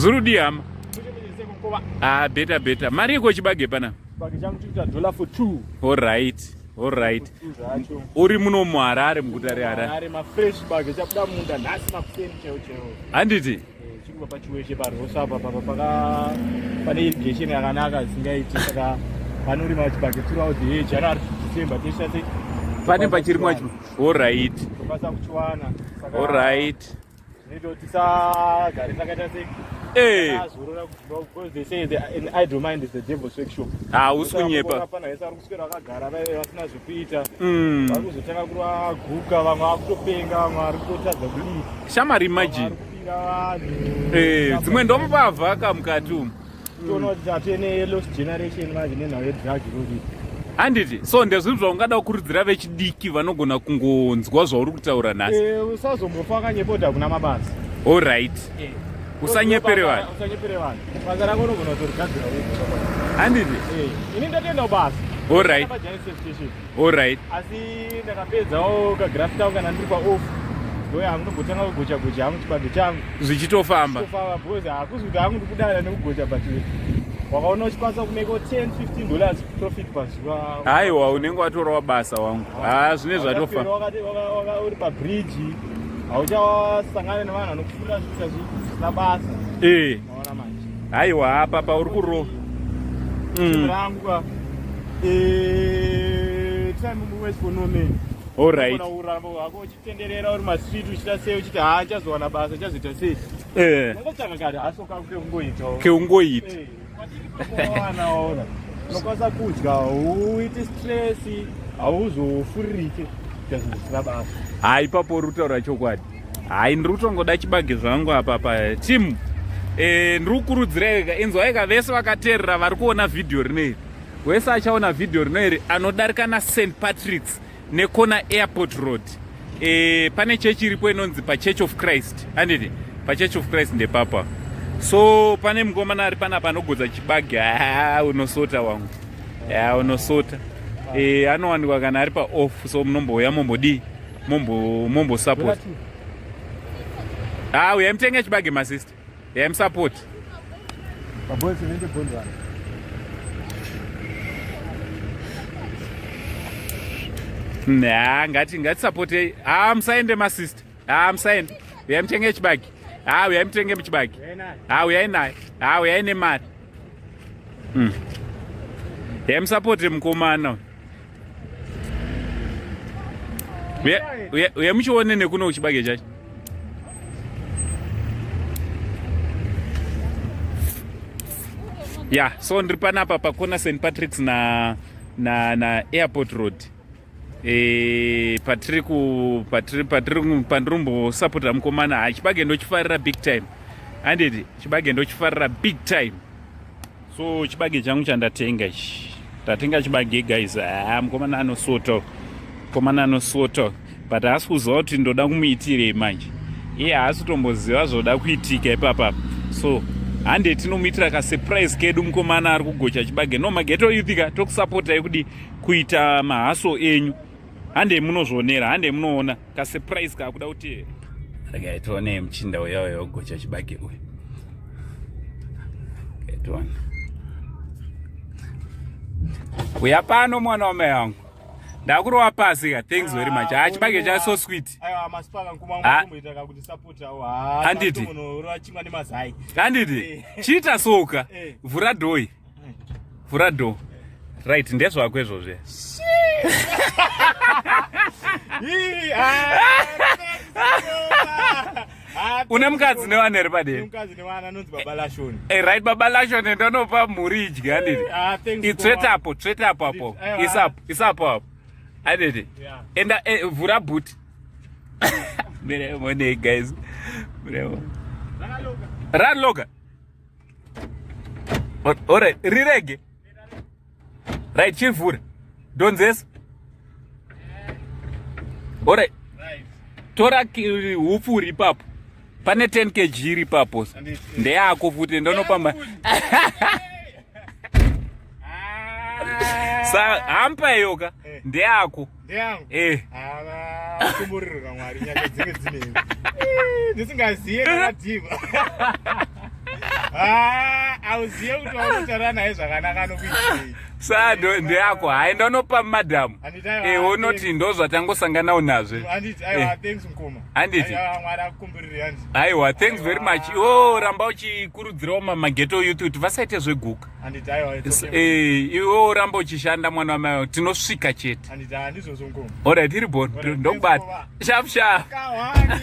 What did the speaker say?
Zurudi hama. Ah, better better. Mari iko chibage pana. Chibage changu chikuita dollar for two. All right. All right. Uri muno muHarare muguta reHarare. Harare mafresh chibage chabuda munda nhasi makuseni chaiwo chaiwo. Handiti? Eh, chiri pachiweshe parhosa apa papa paka pane irrigation yakanaka isingaiti saka vanorima chibage throughout the year January to December tesha sei pane pachirimwa chi. All right. Tokwanisa kuchiwana. All right. Zvinoita kuti tisagare takaita sei Eh. Azorora because they say the, an idle mind is the devil's workshop. Hausi kunyepa. Pana vese vari kuswera vakagara vaive vasina zvekuita. Mm. Vari kuzotanga kurwa guka, vamwe vakutopenga, vamwe vari kutotadza kudii. Shamari imagine. Eh, dzimwe ndomubavha ka mukati umu. Toona kuti tatene lost generation manje nenhau yedrug road. Handiti, so ndezvinhu zvaungada kukurudzira vechidiki vanogona kungonzwa zvauri kutaura nhasi. Eh, usazombofa wakanyepa kuti hakuna mabasa. All right. Eh. Usanyepere vanhu. Usanyepere vanhu. Basa rako unogona kutorigadzira wega. Handiti? Eh, ini ndatoenda kubasa. All right. Pa Giant Station. All right. Asi ndakapedzawo kagraft kangu kana ndiri paoff. Ndoya hangu ndombotanga kugocha gocha hangu chibage changu. Zvichitofamba. Zvichitofamba because hakuzi kuti hangu ndikudada nekugocha but wakaona uchikwanisa kumeka 10 15 dollars profit pazuva. Haiwa unenge watorawa basa wangu. Ah zvine zvatofamba. Uri pabridge hauchasangana nevanhu vanokufurira zviita zvisina basa. Eh. Maona manje. Haiwa apa pauri kurova. Mm. Rangu ka. Eh, time waits for no man. All right. Uramba hako uchitenderera uri mastreet uchiita sei uchiti haa chazowana basa chazoita sei. Eh. Unongotsvaka kare haso kako kekungoitawo. Keungoita. Eh. Waona. Unokwanisa kudya hauiti stress hauzofuririke kuita zvinhu zvisina basa. Hai ipapo uri kutaura chokwadi. Hai ndiri kutongoda chibage zvangu apa pa team. Eh ndiri kukurudzira ega inzwai ka vese vakateerera vari kuona vhidhiyo rino iri. Wese achaona vhidhiyo rino iri anodarika na St Patrick's nekona Airport Road. Eh pane chechi iripo inonzi pa Church of Christ. Handiti? Pa Church of Christ ndepapa. So pane mukomana ari panapa anogodza chibage. Ah unosota wangu. Ya unosota. Eh anowanikwa kana ari pa off so munombouya mombodii? Mombo mombo support. Ah uyai mutenge chibage masister. Uyai musupport. Paboys inenge bond one. Nah, ngati ngatisapotei. Ah musaende masister. Ah musaende. Uyai mutenge chibage. Ah uyai mutenge chibage. Ah uyai naye. Ah uyai nemari. Mm. Uyai musapote mukomana. Uye muchione nekuno chibage chacho. Ya, so ndiri panapa pakona St Patrick's na na na Airport Road. E, patiri ku patiri patiri pandirimbosapota mukomana ha chibage ndochifarira big time. Handiti chibage ndochifarira big time. So chibage changu chandatenga ichi. Ndatenga chibage guys. Ah, mukomana anosota. Mukomana anosota. But haasi kuziva kuti ndoda kumuitirei manje. Iye haasi kutomboziva zvoda kuitika ipapa. So hande tinomuitira ka surprise kedu mukomana ari kugocha chibage. No mageto youth ka tokusapota kudi kuita mahaso enyu. Hande munozvionera, hande munoona ka surprise kakuda kuti regai tione muchinda uya uya wogocha chibage uyu. Regai tione. Uya pano mwana wamai wangu. Ndakurova pasi ka. Thanks very much. Ah, chibage cha so sweet. Aiwa masipaka nkuma Ah. mukumboita kakuti support awo. Ah. Handiti. Munorova chingwa nemazai. Handiti. Chiita soka. Eh. Vhura dhoi. Vhura door. Right, ndezvako izvozve. Une mukadzi nevana here padera? Mukadzi nevana anonzi Baba Lashoni. Eh, right, Baba Lashoni ndonopa mhuri idye handiti. Ah, thanks. Itsveta apo, tsveta apo apo. Isapo, isapo apo. Handiti. Enda eh, vhura boot. Mire money guys. Mire. Raloka. Alright, rirege. Right, chivhure. Donzesa. Alright. Tora hupfu uri ipapo. Pane 10 kg iri ipapo. Ndeyako futi ndonopamba. Sa hampa iyoka eh. ndeyako. Ndeyangu. Eh. Ava kumburirwa Mwari nyaka dzinge dzinei. Eh, ndisingaziye kana dhiva. Ah, auziye kuti waunotaura naye zvakanaka anokuitei. Sa ndeyako hayi ndonopa madam. Eh unoti ndozvatangosanganawo nazve. Handiti aiwa eh. thanks mkoma. Handiti. Aiwa Mwari akukumburire handiti. Aiwa thanks very much. Iwo ramba uchikurudzirawo mageto youth kuti vasaite zveguka. Handiti aiwa it's okay. Eh iwo ramba uchishanda mwana wamai tinosvika chete. Handiti handizvozvo mkoma. Alright iri bon. Ndokubata. Sharp sharp. Kawani.